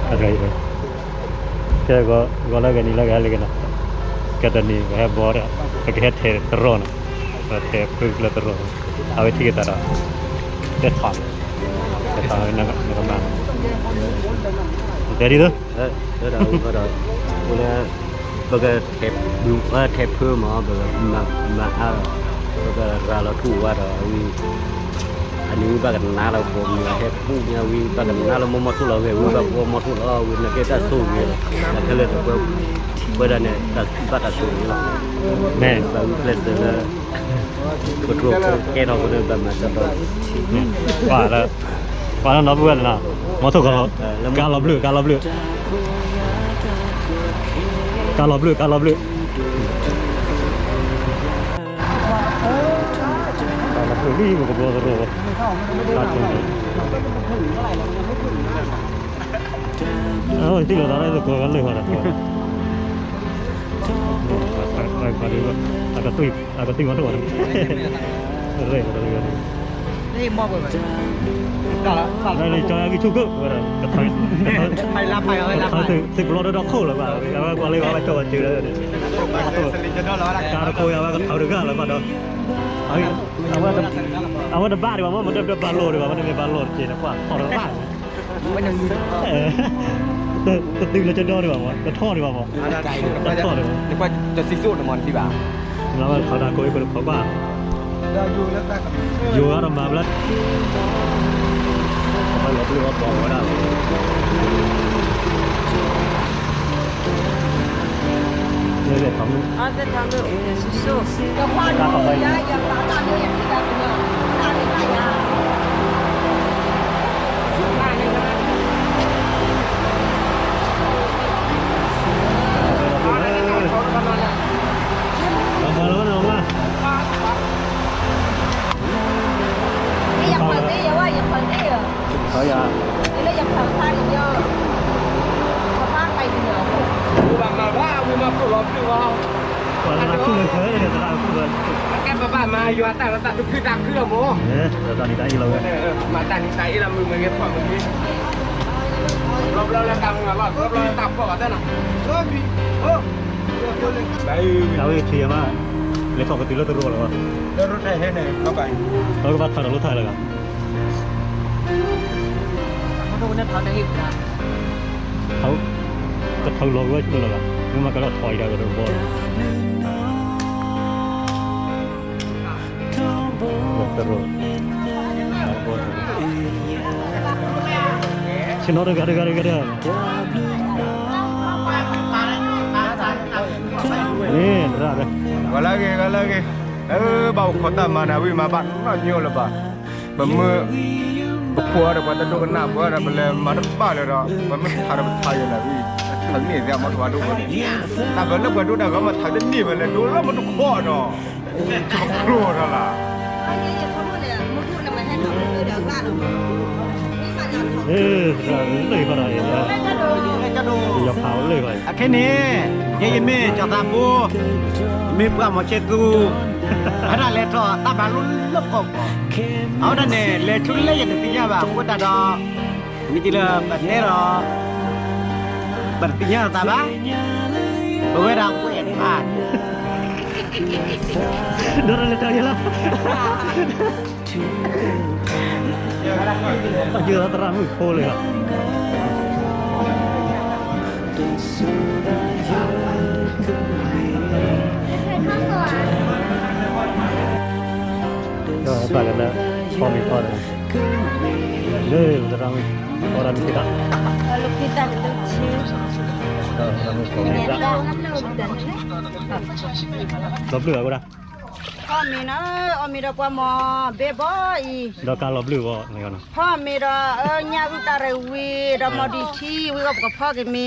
ကဲ ဂီၤလၢဂ့ၤ နံၤလၢဂ့ၤ ဟဲလၢဂ့ၤနီၤ, ကဲတနံၤ ပဟဲဘီဒီး ပကဟဲထဲးတရီနီၤ, ပထဲးဖုလၢတရီ, အဝဲထံၣ်က့ၤသးဒီး တဲထီၣ်, တဲထီၣ်နကမၤ, တဲဒ်သိး ဒီး လၢ ပက ထဲးဖုမး ပကမၤအါဒီး ပကရၤလီၤထူၣ်ဝဲဒီးဝံၤ အန့ၣ်ဝံၤဘၣ်ကနါလီၤ ပမ့ၢ်ဟဲပူၣ်ညါဝံၤ ဘၣ်ကနါလီၤ မီၢ်မီၢ်ထူၣ်လီၤ ဂဲၤဝံၤဘၣ်ပီၢ်မီၢ်ထူၣ်လီၤ ဝံၤနကဲတၢ်ဆိၣ်ဂ့ၤလီၤ နခဲလၢာ်တပှဲၤ ပှဲၤဒၣ်န့ၣ် တၢ်ဘၣ်တၢ်ဆိၣ်ဂ့ၤလီၤ မ့ၢ်ဘၣ်ဝံၤကျဲးစၢးလၢ ပတြိၤကဲထီၣ်ဖိန့ၣ် ဘၣ်မၤကၠီဒီး ပှၤလၢ ပှၤလၢနီၢ်ပုၢ်ဝဲၢ်န့ၣ်နီၤ မီၢ်ထူၣ်ကီၢ်လီၤ ကါလီၤဘျုး ကါလီၤဘျုး ကါလီၤဘျုး ကါလီၤဘျုး ကါလီၤဘျုးလံ ပကဘီသရိာ် ကါဆိ အဝဲသ့ၣ်လီၤသးလၢသကိးကလၢာ်ဘၣ်ဒီး အကသွံၣ် အကသွံၣ်မီၢ်ထူၣ်ဘၣ် ရ့ၣ် လၢကၠီယၤက့ၤဆူၣ်ကၢၣ်ဝဲဒၣ် ကထီ သုးပလီၢ်ဒီဒီခိၣ်လၢၤဘၣ် အဝဲကွၢ်လၢဘၣ်ဘၣ်ကၠီဘၣ်စၢၤလၢ ကါတခိၣ်အံၤ အဝဲကထီတဂၤလၢၤဘၣ်ဒီး အဝဲတဘၣ်ဒံးဘၣ်မ့ၢ် မ့တမ့ၢ်ဘၣ်လိာ်ဒံးဘၣ် မ့တမ့ၢ်ဘၣ်လိာ်တက့ၢ်ဒီး ပှၤထီတဂၤဘၣ် တသုလၢကဒီဒံးဘၣ်မ့ၢ် တထီဒံးဘၣ်မ့ၢ် တထီဒံးဘၣ် နကွၢ်တစံးစိၣ်နမၤတသံဘၣ် လၢဝဲခီတၢ်ကိးအံၤ ပတခီကွၢ် ယိၤဂၤဒီးမၤဘျါ လီၤဘျုးအီၤပီၤဝဲဒၣ် လၢလဲၤထီၣ်မုၢ် တၢ်ထီၣ်ဝဲ လီၤဘၣ်လီၤဘၣ်လီၤဘၣ် ယခွဲးသ့ယဝဲ ယခွဲးသ့ယ ယလၢယခွဲးဖးန့ၣ်ယ ခွဲးဖးပာ်ယနီၤ ဘၣ်မၤဘၣ် ဝံၤမၤခိၣ်လီၤပျုၢ်ဘၣ် ပှၤလၢသူၣ်လၢသးလၢသရၣ်သူၣ်လၢ ကဲပဘၣ်မၤယွၤတၢ်လီၤတၢ်တဖုတၢ်ခုလီၤမး တၢ်နံၤတၢ်အ့ၣ်လီၤဝဲ မၤတၢ်နံၤတၢ်အ့ၣ်လီၤ မုာ်မုာ်ဂ့ၤဖှီၣ်မုာ်ဂ့ၤ ဘျီဘျီလၢတၢ်မုာ်လီၤ ဘျီဘျီလၢတၢ်ဖှီၣ်ဘၣ်တၢ်နၤ အဝဲဆံးယမး လဲၤထီၣ်ကတုၤလၢတရိလီၤဘၣ် လၢကဘၣ်ထးဒီးလိၣ်ထးလၢဂၤ ကထီလီၤဝဲဆူလီၤဂၤ မ့ၢ်မၤကလီၤထီအံၤဒၣ်ကတဘီ တရိ ဆ့ၣ်နီၤတဂၤတဂၤတဂၤတဂၤ မ့ၢ်တရၣ် ဂၤလၢဂ့ၤ ဂၤလၢဂ့ၤ လၢဘၣ်အိၣ်ခိးတၢ်မၤန့ၣ် ဝံၤမၤဘၣ်နီတမံၤလၢၤဘၣ် ပမ့ၢ် ပဖိအံၤဒီး ပှၤတဒိကနၣ် ပှၤဒီး ပလဲၤမၤတဘၣ်လၢၤဒီး ပမ့ၢ်ထးဒီးပထးယဲလၢာ်ဝံၤ ထးန့ၢ်သ့မီၢ်ထီၣ်ဘၣ်ဒိၣ်ဝဲန့ၣ် တၢ်ဘၣ်လၢပှၤဒိတၢ်ဂီၤမး ထးတန့ၢ်ဝဲလၢဒိလၢမ့ၢ်တခီဒီး တကျိၤဒီးလၢ လၢဘၣ်ဒီး ယဖးလၢဘၣ် အခဲန့ၣ် ယဲယမ့ၢ်ကၠီၤသးဘိ ယမ့ၢ်ပှၤမီၤဆဲးသူ အဝဲဒၣ်လဲၤထီၣ်တၢ်မၤလိလၢကီၢ်ကီၢ် အဝဲဒၣ်န့ၣ် လဲၤဆူလဲၣ်ယတသ့ၣ်ညါဘၣ် အဃိသတးဒီး မ့ၢ်ကလၢပတဲဒီး ပတသ့ၣ်ညါသးဘၣ် ပဝဲဒၣ်ကွဲးတဖၣ် ဒီးလဲၤထီၣ်ယဲလီၤ ပယီၤသရၣ်မုၣ်ဖိလၢ ပာ်လၢ ဖီမ့ၤထီၣ်ဒီး လၢသရၣ်မုၣ် ဖီတၢ်မ့ၢ်တၢ် လီၤဘျုးအဝဲဒၣ် ဖီမ့ၤနီၤ အီၣ်မ့ၤဒီးပှၤမီၤဘဲဘီအံၤ ဒီးကါလီၤဘျုးဘီ ဖီမ့ၤဒီး ညၣ်ဂုၢ်တၢ်ရဲၣ်ဝ့ၤ ဒီးမီၤဒံၣ်ထံ ဝံၤဂီၢ်ပကဖီက့ၤမ့ၤ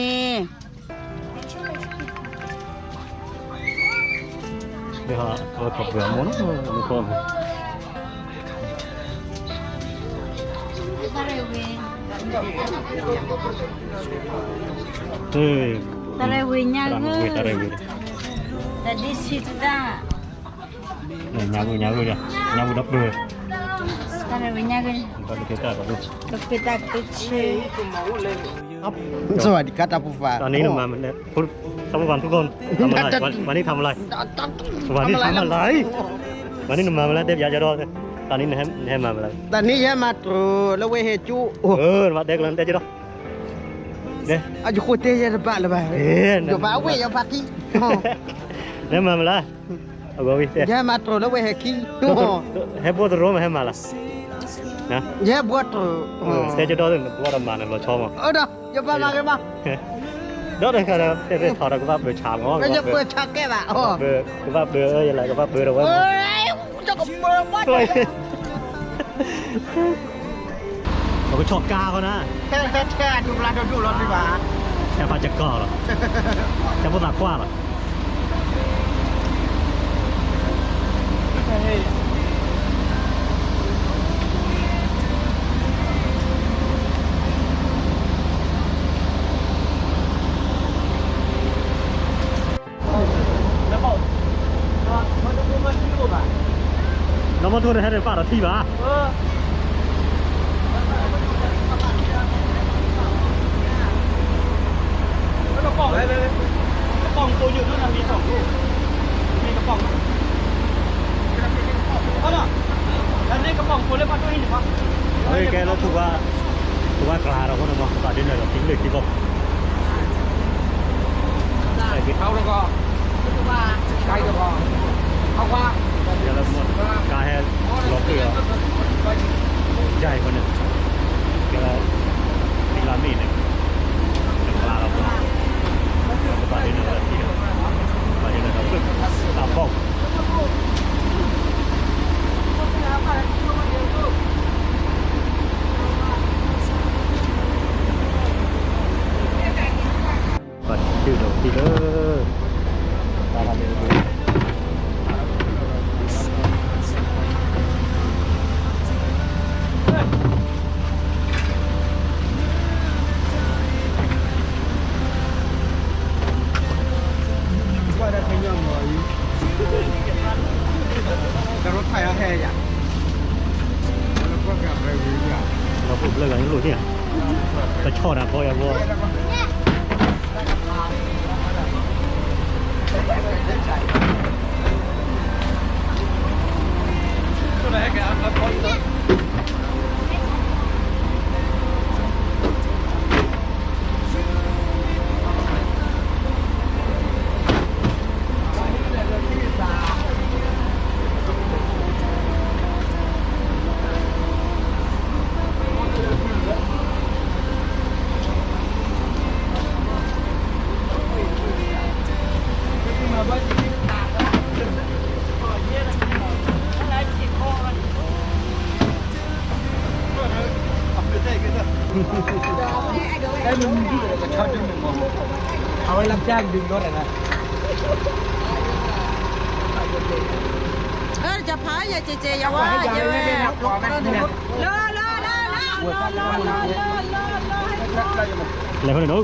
အဝဲခီပှဲၤအမိၢ်နီၤ မူခီ တၢ်ရဲၣ်ဝ့ၤ ညၣ်ဂုၢ် တၢ်ရဲၣ်ဝ့ၤ တၢ်ဒ့ဆံးတၢ် ညၣ်ဂုၢ် ညၣ်ဂုၢ် ညၣ်ဂုၢ်ဒီးပှဲၤ สวัสดีครับท่านผู้ฟัง ตอนนี้เรามาแล้ว ตอนนี้ทำอะไร วันนี้ทำอะไร วันนี้มาแล้ว เดฟยาจะรอด ตอนนี้ให้มาอะไร ตอนนี้ยะมาตรูแล้วเว้ยเฮจู เออ มาเด็กแล้ว เด็กจะรอด เอาอยู่โคตรเตะยะตะบะเลยบ่า เอ๊ะ เดี๋ยวบ่าเว้ย เอาปาร์ตี้ เดี๋ยวมามาละ เอาบ่าเว้ย ยะมาตรูแล้วเว้ยเฮคี ဟဲဘိတရိမဟဲမၤလၢ ယဲဘိတရိ တဲကဒီးဘိတမၤန့ၣ်လီၤဆီမး ဒီးယပမၤက့ၤမး ဒီးတခါဒီး တဲတဲထီၣ်ဒီးကဘၣ်ပၢၤဆါမး ယပၢၤဆါကဲဘၣ် ကဘၣ်ပၢၤ ကဘၣ်ပၢၤ ယလဲၤကဘၣ်ပၢၤဒီးဝဲ ပကဆီၣ်ကါဃီနၤ ထဲဖးကကီၢ်လီၤ ထဲဖိသးကွၢ်လီၤ နီၢ်မီၢ်ထိၣ်တဟဲတပာ်ဒီးထံၣ်ဘၣ် ကဲလၢ ကဘၣ်ကျါဒီးအဃိန့ၣ်မး ကဘၣ်ဒ်န့ၣ်ဒီး က့ၤလၢက့ၤဘီ ကါဟဲလီၤပှ့ၤအီၤ ယါအံၤဃိန့ၣ် ကဲလၢ သံလၢမ့ၢ်န့ၣ် တကျါလီၤပှ့ၤ ကဘၣ်ဒ်န့ၣ်ဒီး ကဘၣ်ဒ်န့ၣ်ဒီး တၢ်ဘီၣ် ဘၣ်ဒုးဒီးသံလၢ လီၤပှ့ၤဘျၢဂၤန့ၣ်လိၣ်န့ၣ်ဧါ ကဆီၣ်နၤကီယၤဘီ အဝဲလၢပျၢ်ကဒုးကဒီးတၢ်နၤ အၢ တၢ်ဖးယဲၢ်ကဲကဲ ယဝဲ ယဝဲ လၢ လၢ လၢ လၢ လၢ လၢ လၢ လၢ လၢ လဲၤဖဲန့ၣ်ဒီး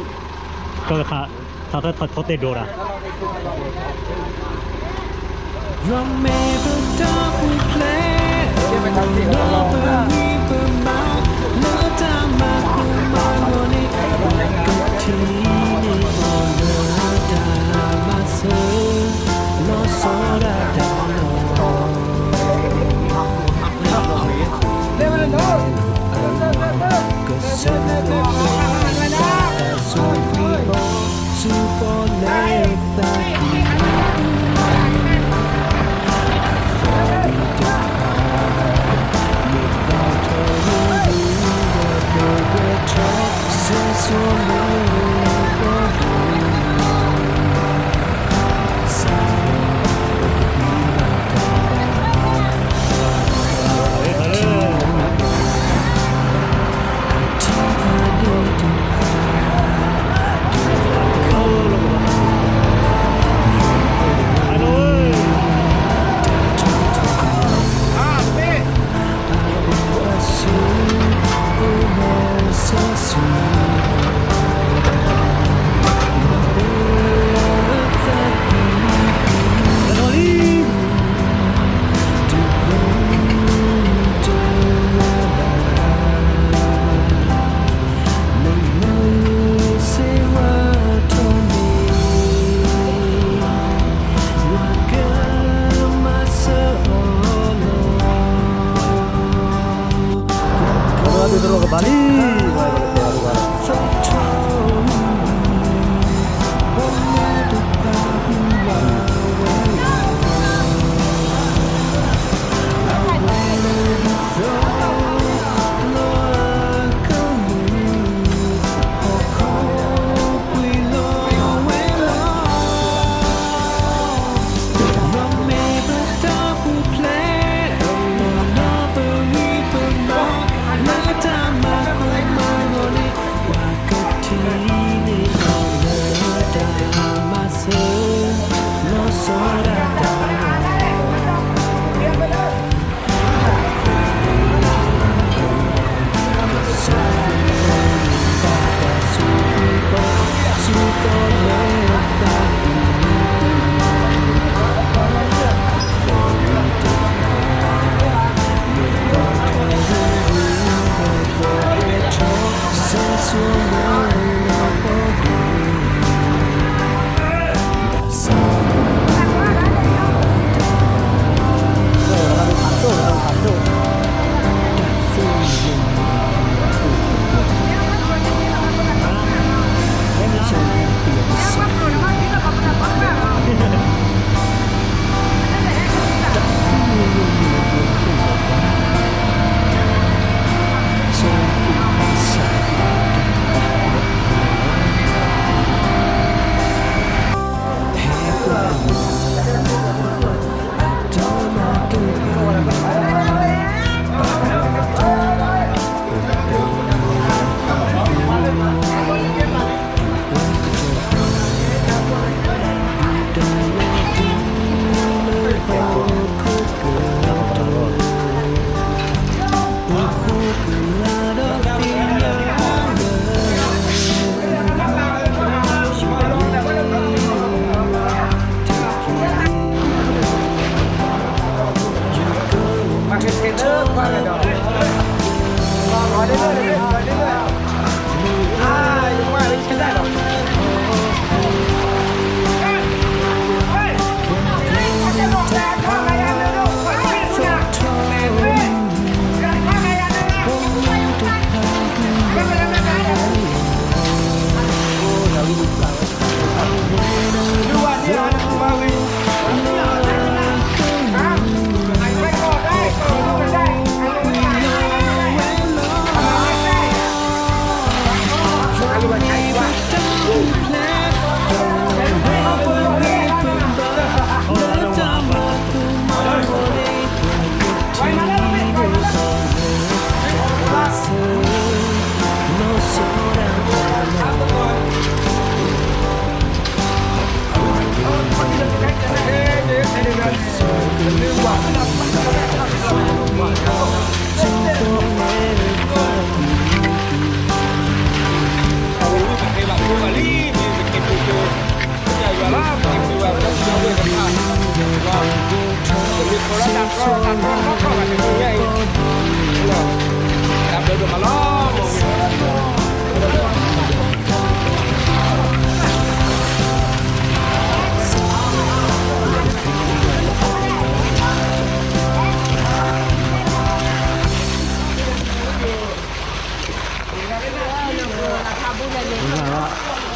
ကခါ ထီတဲဒိတၢ် ယွၤမ့ၢ်ပတၢ်ပူၤဖျဲး ဒီးပမံၤပမၤ လၢတၢ်မၤကိၢ်မၤဂီၤန့ၣ် ပကထံၣ်န့ၢ်အီၤလၢတၢ်မၤစၢၤ လီၤဆီဒၣ်တၢ်လီၤ. ကစၢ် အၢ တရူးကဘၣ်လံ,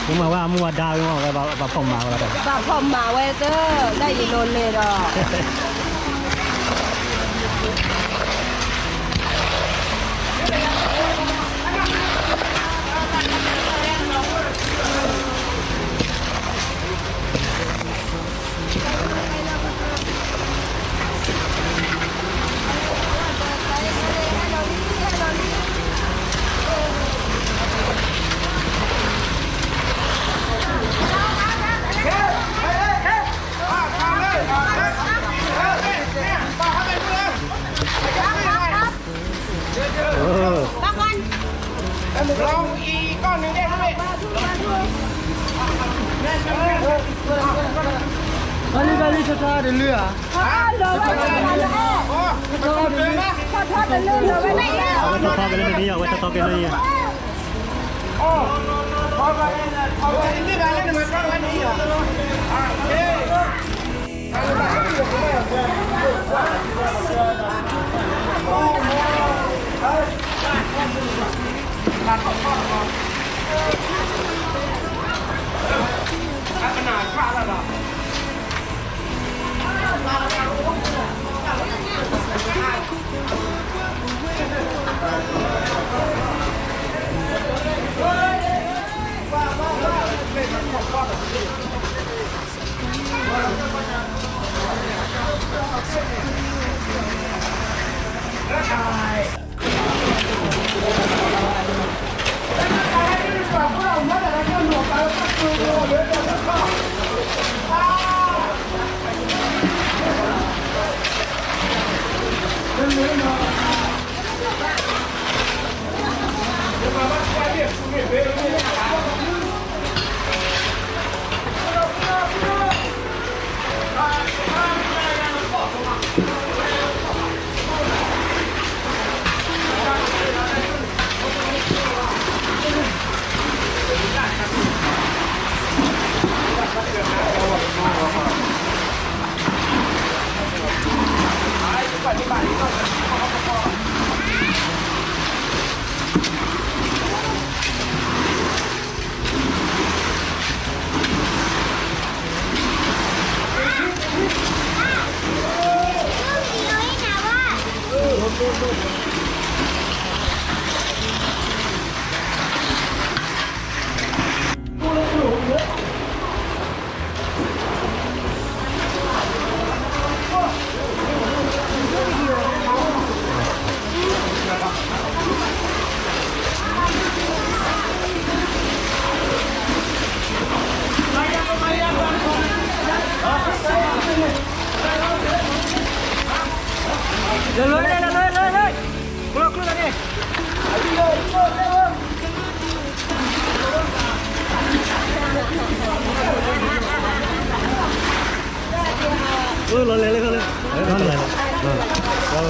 မ့ၢ်ဝဲအမူဝဲဒါဝဲမ့ၢ်ဝဲ ဘၣ်ဖီၣ်မၤဝဲလီၤ, ဘၣ်ဖီၣ်မၤဝဲသၢ, လၢယလိၤလဲၤဒီး ဘၣ်လံ ဘၣ်လံ ထီထီတလုၢ်ဧါ, ထီထီတလုၢ်, ထီထီတလုၢ်လီၤဝဲ, အဝဲထီထီက့ၤလၢယၤ, အဝဲထီထီက့ၤလၢယၤ. လၢလၢလၢလၢလၢလၢ ကျိကျိန့ၣ် လီၤလဲၤလၢခီလၢ လီၤလဲၤလၢ လီၤဘၣ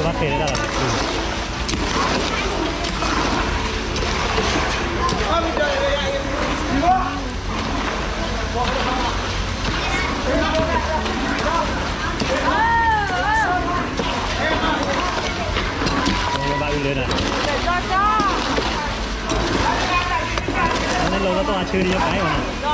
်ဖဲးဒၣ်လီၤ ဘၣ်အူလၢနၤ နလီၤလၢတၢ်ဆၢဒီးယပၢ်အီၤနၤ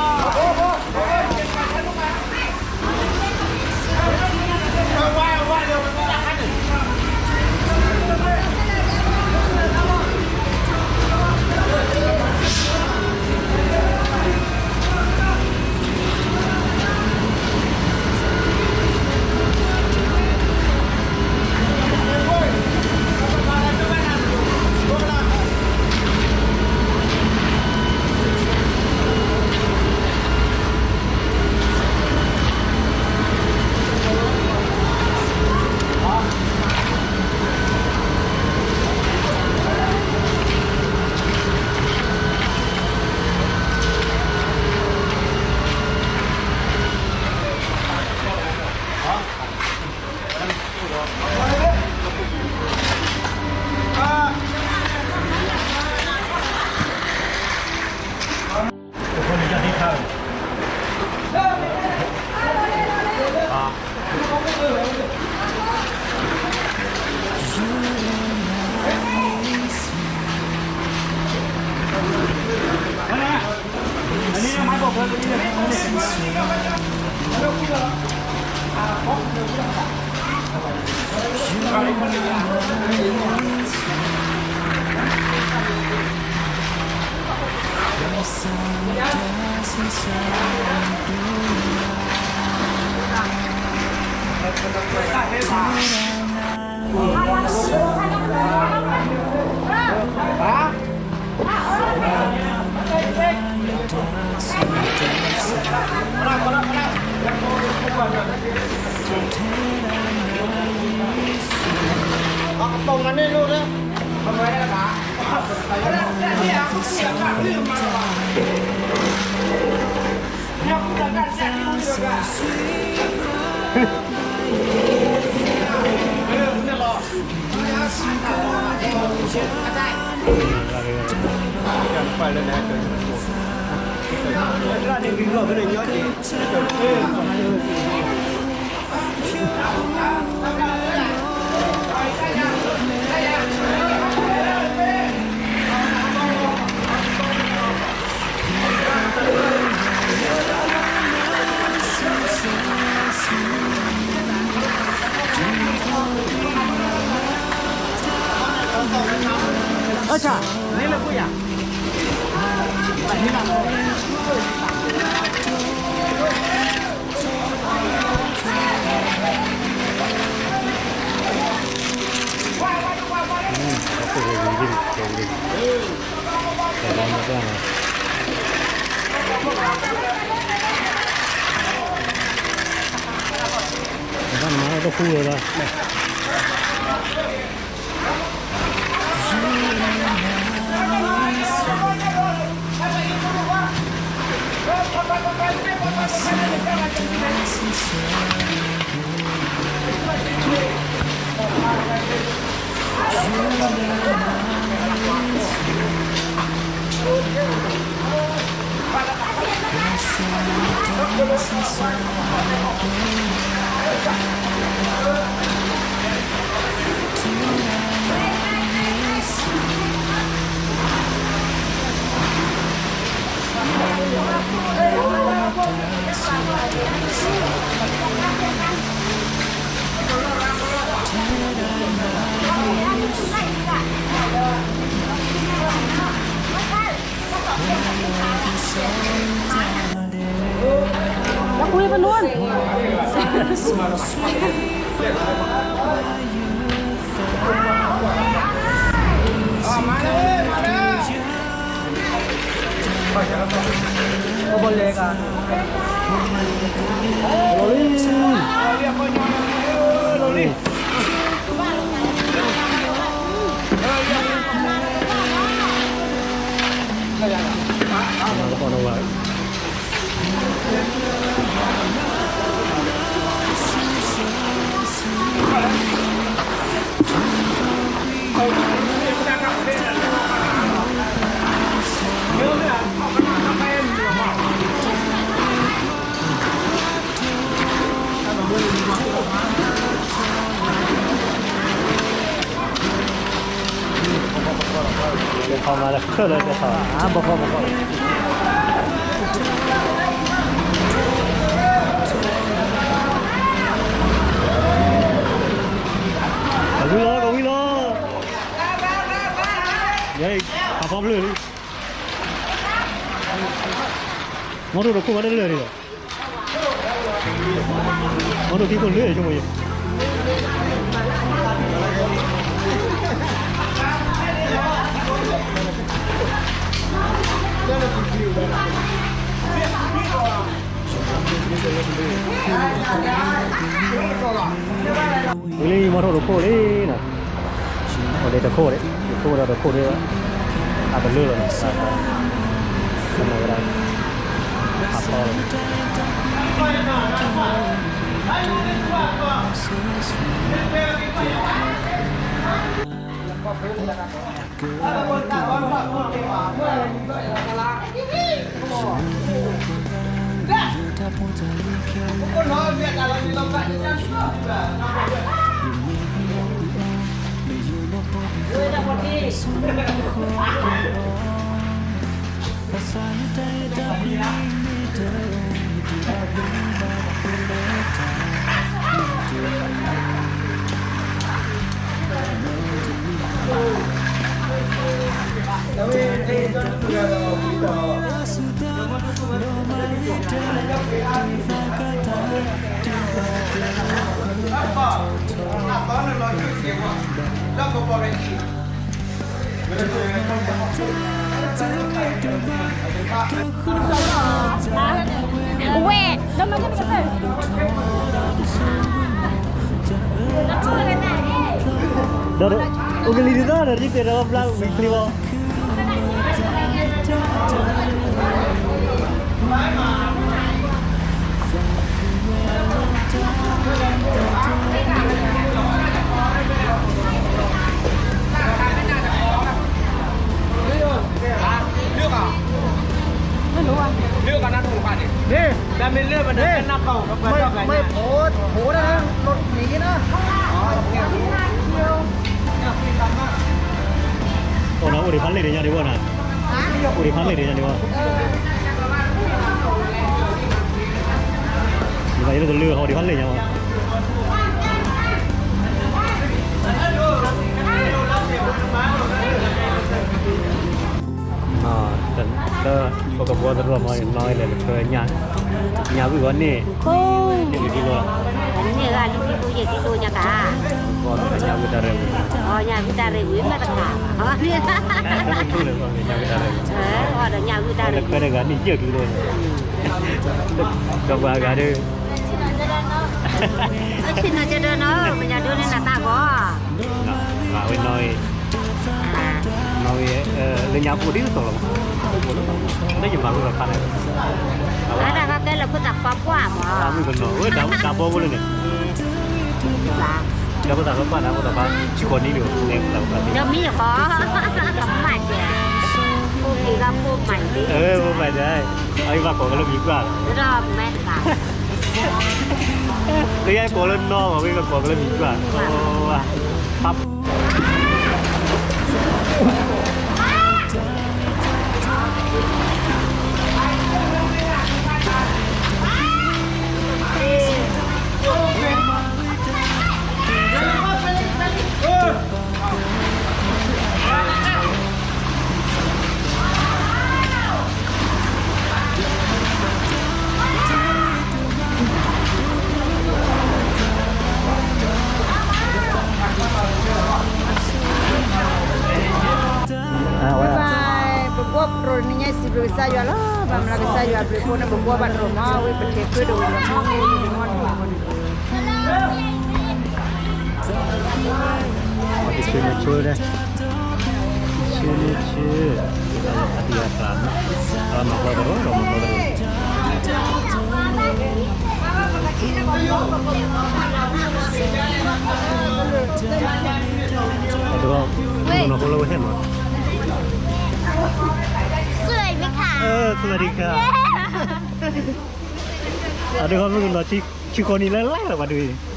တၢ်မၤတၢ်တဃူလၢၤဘၣ်.ကဝံၤလီၤ ကဝံၤလီၤ ယဲ ဖးဖီဖျၢၣ်လံ မီထိၣ်တခိၣ်ဝဲတလၢာ်န့ၣ်လီၤ မီထိၣ်ခံခိၣ်လၢာ်ဆိကမိၣ်ယဲ ဝံၤလံ မီထိၣ်တခိၣ်လံနီၤ, အိၣ်ဒံးတခိၣ်ဒံး တခိၣ်ဒီးတခိၣ်ဒံး, အကလုာ်လီၤနီၤ, တၢ်ဝဲဒၣ် အဖီလီၤ. ဝဲၢ် ဒီးမၤန့ၣ်ကတၢၢ် ဒီး အိၣ်ကလံၤဒ်သိးဒီး ယကဲဒီးဘျါဝံၤချ့ဝီ မ့ၢ်လၢဘၣ်န့ၣ် မ့ၢ်ဖိ ဖိဒၣ် လီၤန့ၣ်က့နၤ အိၣ်နီၤ အိၣ်ဒံးဖးလဲၢ်ဒံးညါဒံးဘၣ်နီၤ, အိၣ်ဒံးဖးလဲၢ်ဒံးညါဒံးဘၣ်, ဒ်သိးယတကလုာ်ဟီၣ်ဒံးဖးလဲၢ်ညါဘၣ်. လၢပကဘီသရိာ်မး နီၢ်အံၤလဲၤလၢ ညၣ်ဝံၣ်ဂီၤန့ၣ် န့ၢ်ဝံၤကံလိလီၤ, န့ၢ်ဂၤလံ ကံလိယဲၢ်ကံလိညါကါ, ညၣ်ဝံၣ်တၢ်ရဲၣ်ဝံၤ, ညၣ်ဝံၣ်တၢ်ရဲၣ်ဝံၤ မ့ၢ်တခါ, ညၣ်ဝံၣ်တၢ်ရဲၣ်ဝံၤ, အီၤဒီးညၣ်ဝံၣ်တၢ်ရဲၣ်ဝံၤ, တခွဲတဂၤန့ၣ်ယဲၢ်ကံလိန့ၣ်, ဒီးပှၤဂၤဒီး ဆ့ၣ်နီၤကဒီးနီၤ ပညၣ်ဒိန့ၣ်နတၢ်ဂီၤ, ဝဲနီၢ်အံၤ, နီၢ်အံၤ, လၢညါပအိၣ်ဒ်သိးလီၤ, လၢယမၤဃုာ်သးဖးန့ၣ်, အတၢ်ကကဲလၢခိၣ်သးပှၢ်ပှၢ်မး, မုၣ်ကနီၤ ဝဲတၢ်ဘီဖိလၢန့ၣ်, ဒီးခိၣ်သးပှၢ်န့ၣ် ခိၣ်သးပှၢ်, ဆံဃိးနံၣ်န့ၣ်, ဒီးမံၤဃီ, ကမၣ်ကဲ, ဖိက့ၤဂၤဖိမၤန့ၣ်, ဖိမၤန့ၣ်, အအံၤဘၣ်ကိးကလၢမံၤပှၢ်လီၤ, ဒီးမဲတဘၣ် လၢယကိးလၢနီၢ်မး ဝဲကကိးကလၢမံၤပှၢ်, ပဘှီပတြိာ်နံၤညါစံးဘျုးကစၢ်ယွၤလီၤ, ဘၣ်မၤလၢကစၢ်ယွၤဘျုးဖှိၣ်န့ၣ် ပဘှီဘၣ်တြိာ်မး ဝံၤပလဲၤဃုာ်ဒီးဝံၤလီၤမး, ဝံၤလီၤမးန့ၣ် ဆၢန့ၣ်ဆၢ, ဆၢန့ၣ်ဆၢ, အတံၢ်အကျါန့ၣ်, အမၤဃီတရီဒီးမၤဃီတရီ, အတဂီၢ်, မုၣ်ကနီၤဖိလၢဝဲဟဲမး, စဝၤဒံခါ, အတဂီၢ်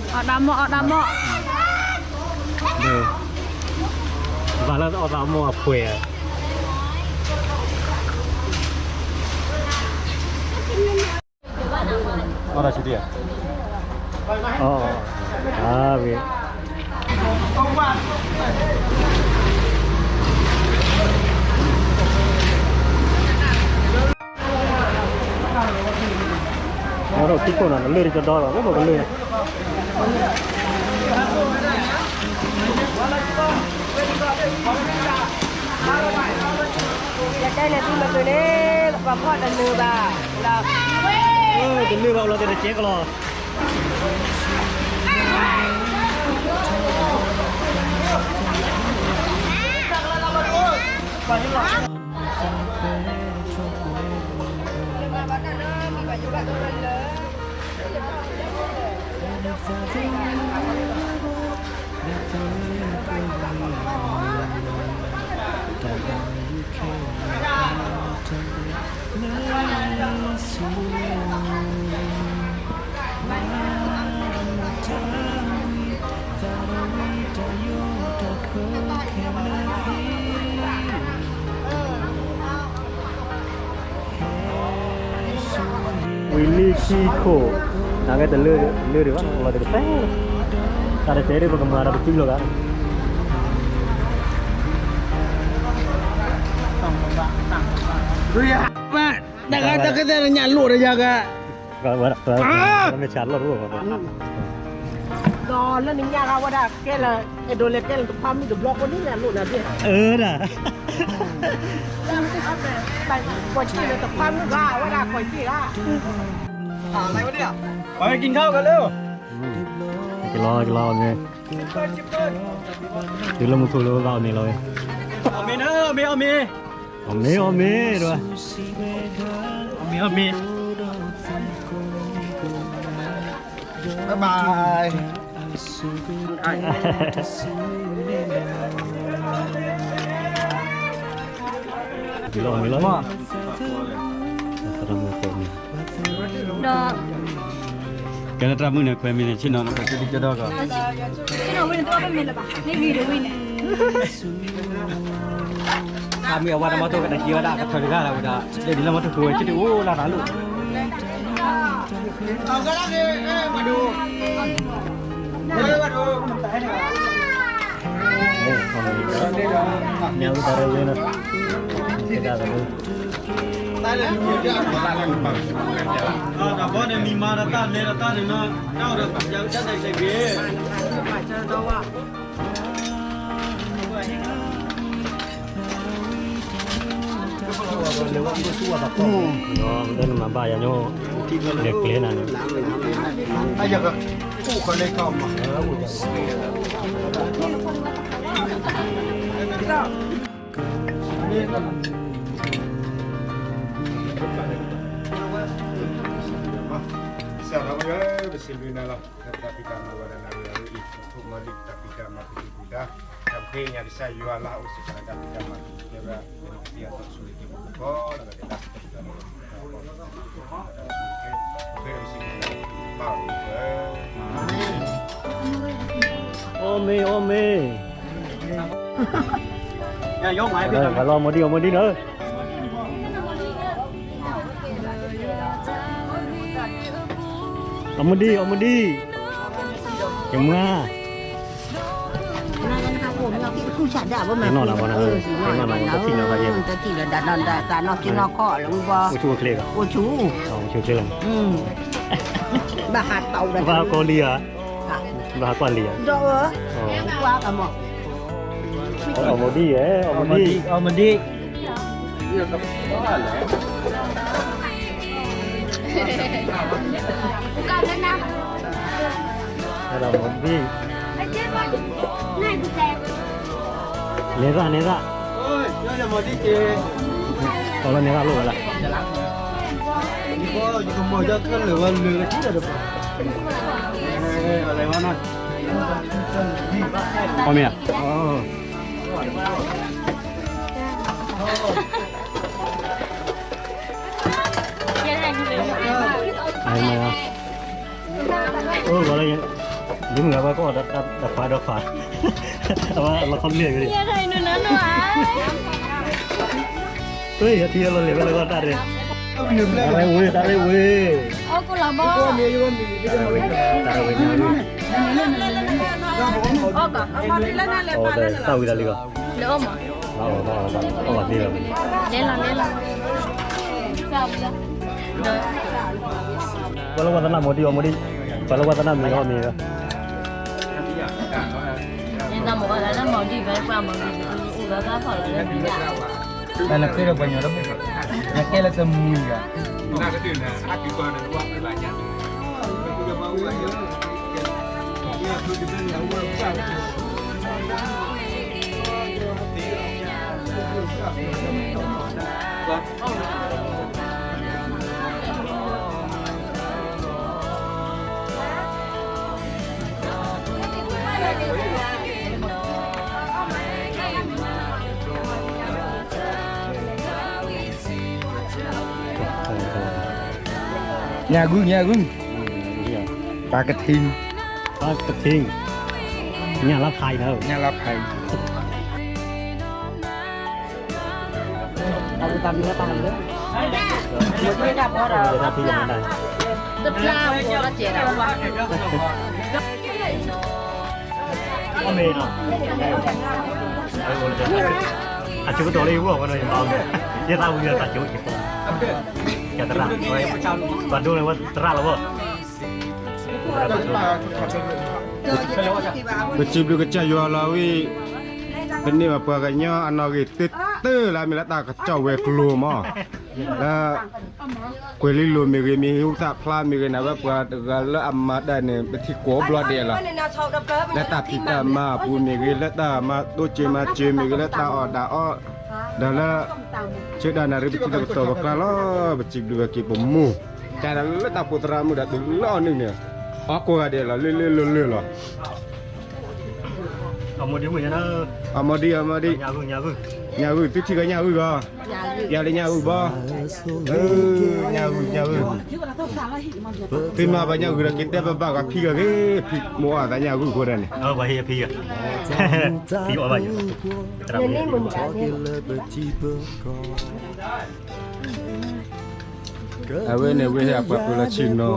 မုၣ်ကနီၤ ဆံဃိးနံၣ်လၢ်လၢ်လီၤပှၤတဂ့ၤ, အီၣ်တၢ်မီၢ်အီၣ်တၢ်မီၢ်, ဘၣ်လၢအီၣ်တၢ်မီၢ်အပှဲၤဧါ, အီၣ်တၢ်ဆံးတံၢ်ဧါ, အီၣ်, အဝဲ အီၣ်ဒီးခံခိၣ်နီၤ ကလၢၢ်တကဒီဒီး အိၣ်ဒီးကလၢၢ်, ယတဲန့ၣ်သုမ့ၢ်ပၢၤန့ၣ် ပှၤဖီၣ်တနၢၤဘၣ်, တနၢၤဘၣ်လီၤ တကဲကလီၤ.ဝံၤလံခံခိၣ်, နာ်က့တလၢတလၢဒံးဘၣ် လီၤတကတဲ, တၢ်တတဲဒ်ပကမၤဒီးပစုလီၤဂၤ, တၢ်ဂၤတၢ်ကဲသ့ၣ်ညၣ်လိၣ်ဒီးယၤဂၤ မ့ၢ်ဆၣ်လီၢ်တအိၣ်ဘၣ်, ဒီးလၢနညၣ်ဂၤဝဲဒၣ်ကဲလၢ အဲၣ်ဒိးလဲၤကဲလၢတခွါမုၣ်တဘျီဃိန့ၣ် လဲၤလိၣ်နၤသ့ၣ်, အၢဒၣ်, ကွၢ်စ့ၢ်လၢတခွါမုၣ်ဂၤဝဲဒၣ်ကွၢ်စ့ၢ်ဂၤ, ပှၤက့ၤက့ၤခါကလၢ, ကလီကလီအီၤမ့ၢ်, တုၤလၢမူခိၣ်လၢဘၣ်အီၤမ့ၢ်လီၤ, အီၤမ့ၢ်အီၤမ့ၢ်, အီၤမ့ၢ်အီၤမ့ၢ်, အီၤမ့ၢ်အီၤမ့ၢ်, ဘၣ်ဘၣ် ဒီး ကဲလၢတၢ်မုၢ်နၤခွဲမံၤန့ၣ် ဆ့ၣ်နီၤနကစံးကဒီးကီး, ဆ့ၣ်နီၤဝဲန့ၣ်တအိၣ်ဖဲမ့ၢ်လၢၤဘၣ်, မ့ၢ်ဂ့ၤတဝံၤန့ၣ် အမ့ၢ်အဝဲတမၤထိၣ်ကနၣ်က့ၤဝဲဒၣ်ကထၢၣ်တဂၤလီၤဝဲဒၣ်, လၢဒ်လၢမၤထိၣ်ကဝဲၤက့ၤတအိၣ်လၢသးလိၣ်, အဝဲဒၣ်န့ၣ် မၤဒိၣ်, မၤဒိၣ်, ညၣ်အုၣ်တၢ်ရဲၣ်လၢနၤ, ကဲဒၣ်ကဒု, တၢ်ဘီန့ၣ် မံၤမၤဒီးတၢ်နဲဒီးတၢ်န့ၣ်နီၤ, တၢ်အိၣ်ဒီးယၤကတၢၢ်တၢ်တဂ့ၤ လၢနမၤဘၣ်ယၤညိ, လဲၤကျဲနၤန့ၣ်, စံးဘျုးနၤလီၤ တၢ်ဖံးတၢ်မၤဝဲဒၣ်နၤဝဲအံၤ ပဖိမီၢ်လံၣ် တၢ်ဖံးတၢ်မၤပူၤဒုၣ်ပူၤဒါ, တၢ်ဖဲညါကစၢ်ယွၤလၢအအိၣ်စ့ၢ်ကီးတၢ်ဖံးတၢ်မၤပူၤ ကဲဝဲ အီၣ်မ့ၢ် အီၣ်မ့ၢ်, ပှၤလီၤမီၢ်ဒံၣ် အီၣ်မီၢ်ဒံၣ်လၢ အီၣ်မီၢ်ဒံၣ် အီၣ်မီၢ်ဒံၣ်, ယမွၤ, နီၢ်နၤဘၣ်နၤ, နီၢ်နၤဘၣ်နၤ, တထံၣ်နီၤဖးယဲၢ်, တထံၣ်လီၤဒါနီၢ်ဒါသးနီၢ်က့နီၢ်ခီၣ်လၢပှၤ, အိၣ်ဆူၣ်အိၣ်ချ့, အိၣ်ဆူၣ်အိၣ်ချ့လီၤ, ဘၣ်ဟးတီၢ်ဝဲဒၣ်, ဘၣ်ဟးကွၢ်လံဧါ, ဘၣ်ဟးကွၢ်လံဧါ, ဒီး, ကွၢ်ကမီၤ, အီၣ်မီၢ်ဒံၣ်ဧါ, အီၣ်မီၢ်ဒံၣ်, အီၣ်မီၢ်ဒံၣ် အဲဒါမီၢ်ဒံၣ်, နဲဒၣ် နဲဒၣ်, တီၤလၢနဲဒၣ်လိၣ်ဝဲလၢ, အီၣ်မ့ၢ်ဧါ, အိၣ်ဂီၤလၢ, ဒ်မုၢ်ဂၤဘၣ်ကီၢ်ဒီးခွါဒီးခွါ, အဝဲလီၤခီလ့ၣ်ဝဲ, တၢ်ရ့ဝ့ တၢ်ရ့ဝ့, တၢ်ရ့ဝ့, တၢ်ရ့ဝ့, တၢ်ဝံၤတၢ်လံဂီၤ, အီၣ်ဘၣ်သ့လီၤ, ပှၤလၢပှၤသနၢ်မီၢ်ဒံၣ် အီၣ်မီၢ်ဒံၣ်, ပှၤလၢပှၤသနၢ်မံၤအီၣ်မ့ၤလီၤ, တၢ်နဃ့ဒီးပှၤညီဒီး, နကဲလၢကမုာ်ဂၤ ညၣ်ဂုၢ် ညၣ်ဂုၢ်, ပၢ်ကထံၣ်, ပၢ်ကထံၣ်, ညၣ်လါဖးအံၤလီၤ, ညၣ်လါဖးအံၤ, တပျၢ်, တပျၢ်, အီၣ်မ့ၤနီၤ, အဆိကတၢၢ်လၢယဂီၢ်ဝဲနီၤ ယမၤအီၣ်မ့ၤ, ယသးဝံၤဒီးသးကၠိက့ၤ, ယသရၣ်, ပှၤဒိန့ၣ်ဝဲသရၣ်လီၤဘၣ်, ပစံးဘျုးကစၢ်ယွၤလီၤဝံၤ, ပန့ၢ်ဘၣ်ပှၤကညီအနီၣ်ဂံၢ်တၢတၢလၢအမ့ၢ်လၢတၢ်ကစီၣ်ဝဲၤကျိၤမး, လၢ ကွဲၤလ့လိၤမ့ၢ်ဂ့ၤ, မ့ၢ်ဟံၣ်ဟူသၣ်ဖျါမ့ၢ်ဂ့ၤန့ၣ် အဝဲပှၤတဂၤလၢအမၤတၢ်န့ၣ် ပထံၣ်ကိးဘျီဒဲးလီၤ. လၢတၢ်ဖံးတၢ်မၤအပူၤမ့ၢ်ဂ့ၤ, လၢတၢ်မၤတိစၢၤမၤစၢၤမ့ၢ်ဂ့ၤ, လၢတၢ်အီၣ်တၢ်အီ, ဒီးလၢ ဆၢဒၣ်နၣ်ရံၣ်ပထံၣ်တၢ်ကစီၣ်ပကျါလီၤ. ပစံးဘျုးဘၣ်က့ၤပမိၢ်, ကလၢတၢ်ဖိသရၣ်မုၣ်ဒီးတုၤလၢအီၤနုၢ်န့ၣ်, အီၣ်ကိးဂၤဒဲးလီၤ, လၢလၢလၢလၢလီၤ. အီၣ်မီၢ်ဒံၣ်, အီၣ်မီၢ်ဒံၣ်, ညၣ်ဂုၢ်, ညၣ်ဂုၢ်, သုထံၣ်ကညၣ်ဂုၢ်ဂီၤ, ယၤလၢညၣ်ဂုၢ်ဘီ, ညၣ်ဂုၢ်, ညၣ်ဂုၢ်, သုမၤဘၣ်ညၣ်ဂုၢ်ဒီးက့ၤတဲဘၣ်ဘၣ်ဂီၤဖံဂၤဂ့ၤ, ဖံမိၢ်အီၣ်သးညၣ်ဂုၢ်အဃိဒၣ်န့ၣ်, ဖံအီၣ်ဘၣ်ယၤ, ဖံအီၣ်ဘၣ်ယၤ, အဝဲန့ၣ်ဝဲဟဲအပှၤပၢၤလီၤဆ့ၣ်နီၤ,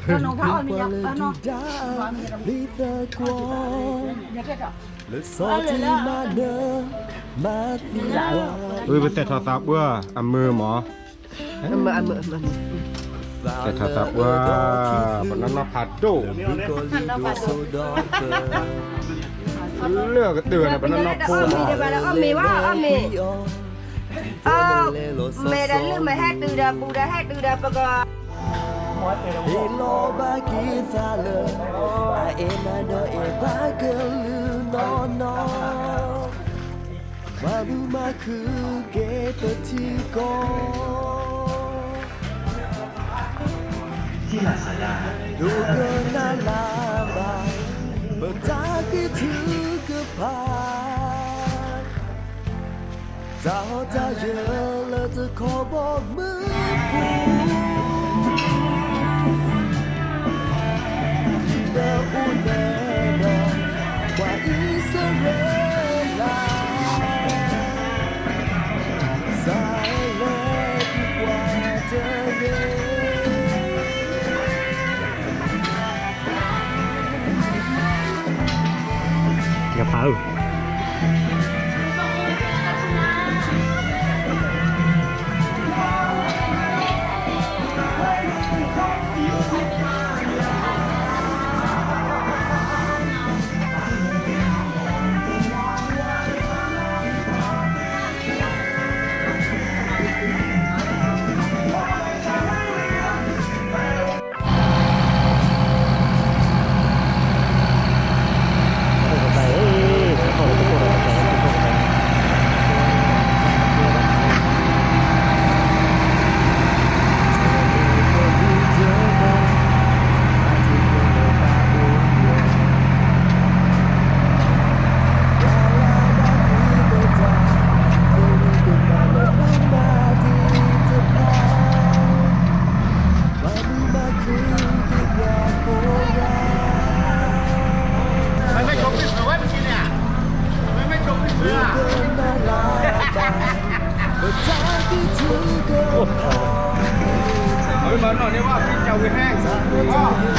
ပှၤလၢဒုၣ်ဒါ လံသကွီၤ လၢစီၤတံမၤနၢၤ မၤသံကွၢ် ဝံၤပသဲးထီၣ်သးပှၢ်အမုာ်မး, သဲးထီၣ်သးပှၢ် ပနီၢ်နီၢ်ဖးဒိၣ်, လၢကတၢၢ်န့ၣ် ပနီၢ်နီၢ်ဖိမး, အီၣ်မ့ၤဝဲ အီၣ်မ့ၤ, အီၣ်မ့ၤဒီး လုၢ်မ့ၢ်ဟဲတုၤဒီး ပူၤဒီးဟဲတုၤဒီး ပက ဟ့ၣ်လီၤဘၣ်က့ၤသးလၢ အအဲၣ်နၤဒီးအဲၣ်ဘၣ်ကလုာ်နီၢ်နီၢ်, မၤမုာ်မၤခုၣ်က့ၤပထံကီၢ်, ဒိကနၣ်လၢ်ဘၣ် ပတၢ်ဂ့ၤထုကဖၣ် တၢ်ဟီၣ်တၢ်ယၢၤလၢတခီဘီမုၢ်ပူၤ, ဒ်ပအိၣ်န့ၣ်ဒီး ပှၤအံၣ်စရ့လး စးလၢပကွၢ်တဂ့ၤ ယဖးအု ဝံ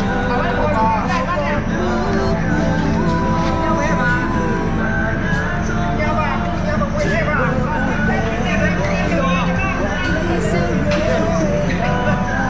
ၤ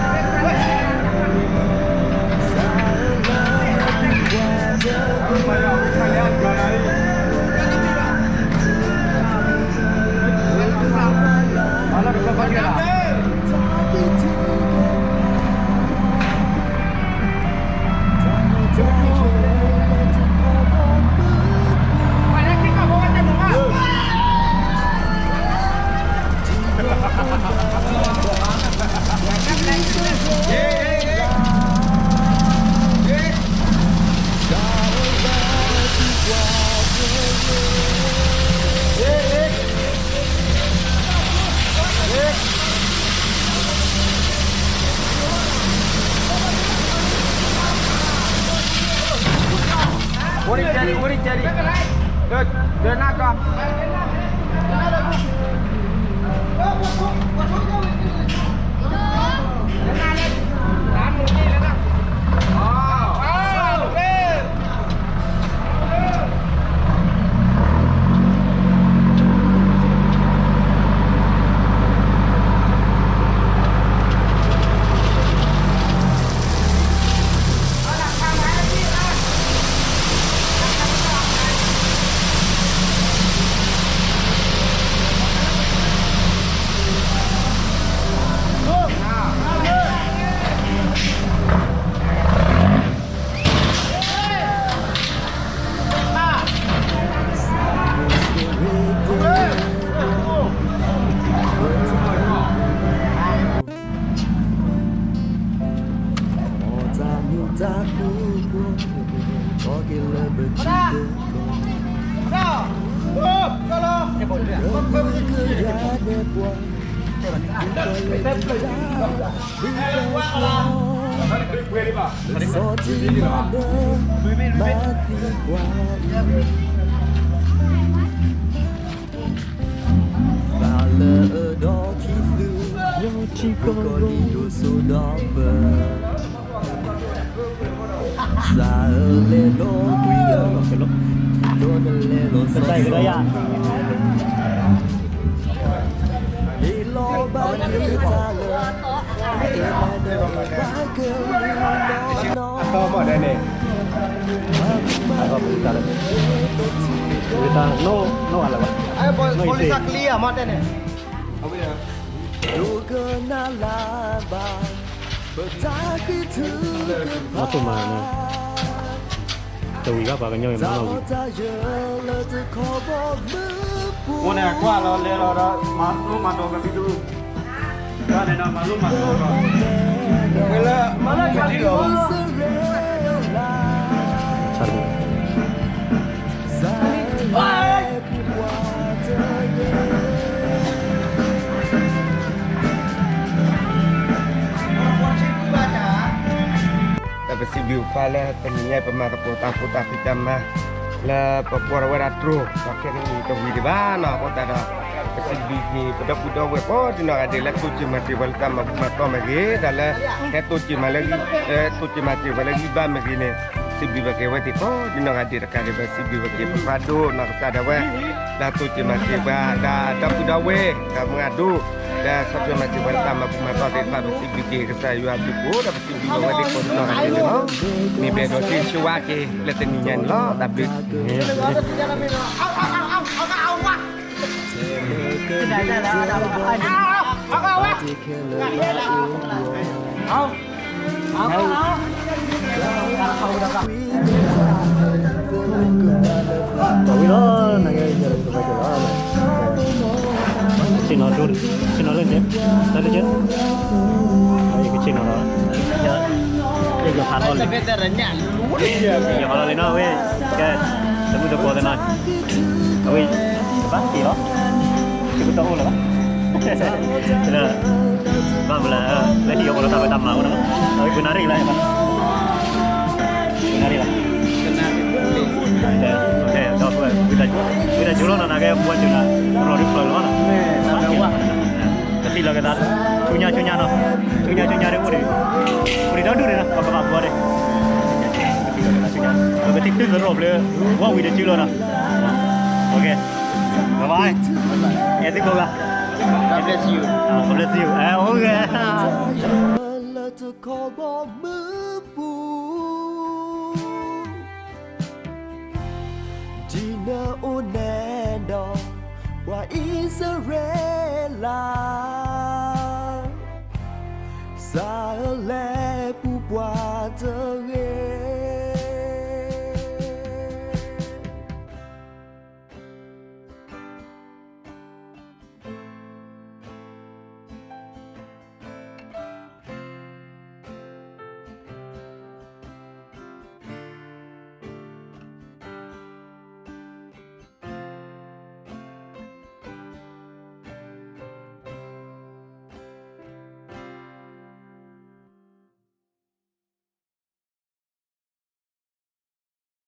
ကဲလံ ဝံၤကဲလံ ဒၢနၢ်ကီၢ် သးလၢအဒီးခံသုး ယထံကီၢ်လံ ဒိၣ်စိဒီးပၢၢ် ကစၢ်ယွၤ အသီမီၢ်ဒဲန့ၣ်, အသီမီၢ်ဒဲန့ၣ်, ဝံသး နီၢ်နီၢ်အလၢၤဘၣ်, နီၢ်အံၤသ့, မီၢ်တိၢ်မၤန့ၣ်, တဝံၤဘၣ်ပှၤကညီအံၤမၤနီၢ်ဝံၤ, အိၣ်န့ၣ်ကွၢ်လီၤလဲၤလီၤဒီး မၤလိမၤဒိးကဘံဒူ ဘၣ်န့ၣ်ဒီး မၤလိမၤဒိးဒီး ဝဲလၢ မၤလၢယွၤထံလီၤဘၣ်, ဆၢတမံၤ ဒီးပစံးဘျုးပၢ် လၢတနံၤညါအံၤ ပမၤသကိးတၢ်ဖိတၢ်ဖံးတၢ်မၤ လၢပကွၢ်ထီၣ်ဝဲဒၣ်တြိၤ ဒီးခဲကနံၣ်အံၤတဝံၤဒံးဘၣ်နီၤ. အဃိသတးဒီး ပစံးဘျုးက့ၤ ပဒီပုၢ်ဒီဝဲၢ်ကိးဒ်နီၢ်ဂၤဒဲး လၢတိစၢၤမၤစၢၤပှၤလၢတၢ်မၤဘူၣ်မၤတီၢ်မ့ၢ်ဂ့ၤ, ဒီးလၢဟဲတိစၢၤမၤလၢ တိစၢၤမၤစၢၤပှၤလၢဂံၢ်ဘါမ့ၢ်ဂ့ၤန့ၣ်, စံးဘျုးဘၣ်က့ၤဝဲသ့ၣ်ကိးဒ်နီၢ်ဂၤဒဲးတကးဒံးဘၣ်. စံးဘျုးဘၣ်က့ၤပဖးဒိၣ်နီၢ်ကစၢ်ဒၣ်ဝဲ လၢတိစၢၤမၤစၢၤပှၤ ဒီးဒီပုၢ်ဒီဝဲၢ် ဒီးမုၢ်ဂၢ်ဒိၣ် လၢဆီၣ်ထွဲမၤစၢၤပှၤလၢတၢ်မၤဘူၣ်မၤတီၢ်သ့ၣ်တဖၣ် ပစံးဘျုးက့ၤကစၢ်ယွၤအဘျုးအဖှိၣ် ဒီးပစံးဘျုးဘၣ်ဝဲသ့ၣ်ကိးဒ်နီၢ်ဂၤဒဲးန့ၣ်လီၤ. မ့ၢ်ပအဲၣ်ဒိးတ့ဆၢဝါက့ၤလၢတနံၤညါန့ၣ်လီၤ. တၢ်ဘျုး ဝံၤလီၤ နာ်က့ ယကဘၣ်က့ၤလီၤ, ဆ့ၣ်နီၤဒိၣ်, ဆ့ၣ်နီၤလၢက့, လၢတက့, ယကဆ့ၣ်နီၤလီၤ, ယကဖးထီၣ်လံ, ယဖးထီၣ်လံနီၤ ဝဲ, ကဲ, တမုၢ်တကိးသ့နီၤ, အဝဲ, ဘၣ်က့ၤလီၤ, ယကတအိၣ်လၢၤဘၣ် လၢ, ဘၣ်မနုၤလဲၣ်, လၢဟံၣ်အဃိလၢတၢ်ဝဲတၢ်မၤအဃိနီၤ, အဝဲပနၣ်ရံၣ်လၢ, ပနၣ်ရံၣ်လၢ, ဒီး, ဝံသးစူၤလီၤနီၤ နာ်က့ ပှၤစၢၤနၤ, ရီၤဒုးဖျၢၣ်လီၤနီၤ, ကသံၣ်လီၤကသး, ဆူညါဆူညါနီၤ, ဆူညါဆူညါဒီးအိၣ်ဒံး, အိၣ်ဒံးဒီဒူၣ်န့ၣ်နီၤ ပကဘၣ်ပှၤဒံး, ပကသံၣ်တုၤသရိာ်ဖျၢၣ်, ဝဲဝံၤတစုလီၤနီၤ, အဲသုကိးဂၤ, God bless you, God bless you, အဲ, အိၣ်ဂ့ၤ လၢတခီဘီမုၢ်ပူၤ, ဒ်နအိၣ်နဲဒီးပှၤအံၣ်စရ့လး, စးလဲၤပူၤပှၤတဂ့ၤ